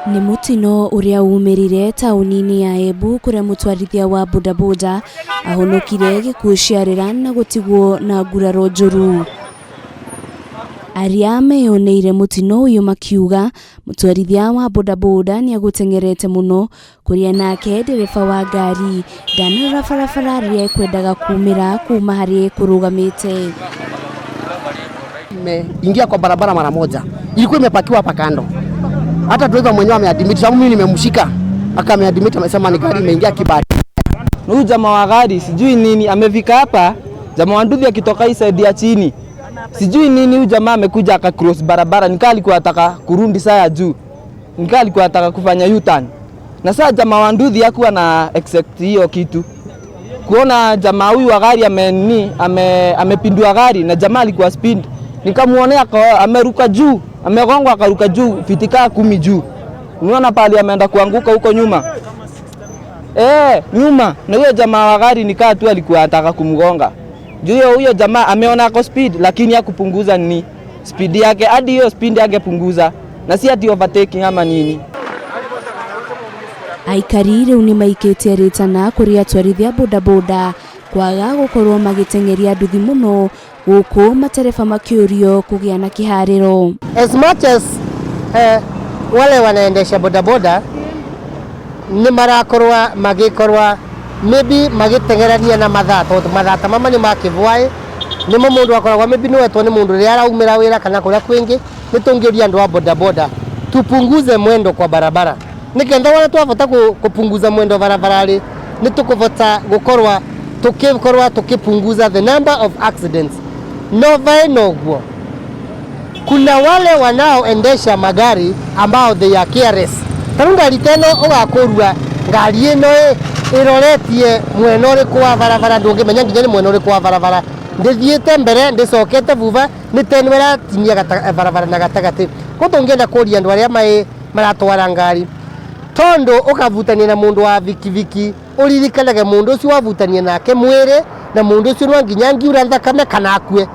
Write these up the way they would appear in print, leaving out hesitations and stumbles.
Nĩ mũtino ũrĩa umĩrire taũni-inĩ ya Embu kũrĩa mũtwarithia wa bodaboda ahonokire gĩkuũ ciarĩra na gũtigwo na nguraro njũru. Arĩa meyoneire mũtino ũyũ makiuga mũtwarithia wa bodaboda nĩagũteng'erete mũno kũrĩa nake ndereba wa ngari ndanarora barabara rĩrĩa ekwendaga kumĩra kuma harĩa ekũrũgamĩte. Imeingia kwa barabara mara moja, ilikuwa imepakiwa hapa kando. Hata driver mwenyewe ameadmit, sababu mimi nimemshika, aka ameadmit, amesema ni gari imeingia kibali. Huyu jamaa wa gari sijui nini amefika hapa, jamaa wa nduthi akitoka hii side ya chini sijui nini, huyu jamaa amekuja aka cross barabara, nikaa alikuwa anataka kurundi saa ya juu, nikaa alikuwa anataka kufanya U-turn, na saa jamaa wa nduthi hakuwa na expect hiyo kitu kuona jamaa huyu wa gari ame nini amepindua gari na jamaa alikuwa speed, nikamuonea ameruka juu, amegongwa akaruka juu fiti kaa 10 juu. Unaona pale ameenda kuanguka huko nyuma. Nyuma na huyo jamaa wa gari nikaa tu alikuwa anataka kumgonga. Juu huyo jamaa ameona ako speed lakini hakupunguza nini speed yake, hadi hiyo speed angepunguza na si ati overtaking ama nini. Aikari rĩu nĩ maikĩtie rĩtana kũrĩ atwarithia bodaboda kwaga gũkorwo magĩteng'eria nduthi mũno gũkũ matereba makĩũrio kũgĩa na kĩharĩro. As much as wale wanaendesha bodaboda nĩ marakorwa magĩkorwa maybe magĩteng'erania na mathaa, tondũ mathaa ta mama nĩ makĩbwaĩ nĩmo mũndũ akoragwo maybe nĩwetwo nĩ mũndũ rĩrĩa araumĩra wĩra kana kũrĩa kwĩngĩ. Nĩ tũngĩũria andũ a bodaboda tupunguze mwendo kwa barabara nĩkenda wona twavota kupunguza mwendo barabararĩ nĩ tũkũvota gũkorwa tũkĩkorwa tũkĩpunguza the number of accidents. No vae noguo kuna wale wanaoendesha magari ambao they are careless. Tarĩu ngari ta ĩno ũgakũrua ngari ĩno ĩroretie mwena ũrĩkũ wa barabara, ndũngĩmenya nginya nĩ mwena ũrĩkũ wa barabara, ndĩthiĩte mbere ndĩcokete thutha, nĩ ta ĩno ĩratinia barabara na gatagatĩ. Koguo tũngĩenda kũria andũ arĩa maratwara ngari, tondũ ũkavutania na mũndũ wa bikibiki ũririkanage mũndũ ũcio wavutania nake mwĩrĩ, na mũndũ ũcio no nginya angiura thakame kana akue.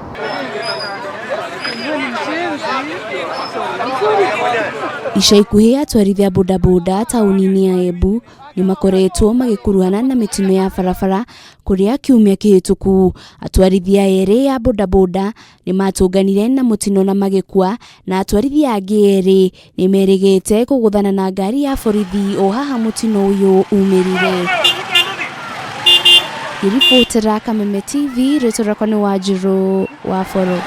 Ica ikuhĩ atwarithia bodaboda taũni-inĩ ya Embu nĩ makoretwo magĩkuruhana na mĩtino ya barabara kũrĩa kiumia kĩhĩtũku atwarithia erĩ ya bodaboda nĩ matũnganire na mũtino na magĩkua, na atwarithia angĩ erĩ nĩ merĩgĩte kũgũthana na ngari ya borithi o haha mũtino ũyũ umĩrire. Ngĩribotera Kameme TV, rĩtwa rĩakwa nĩ Wanjirũ wa Boro.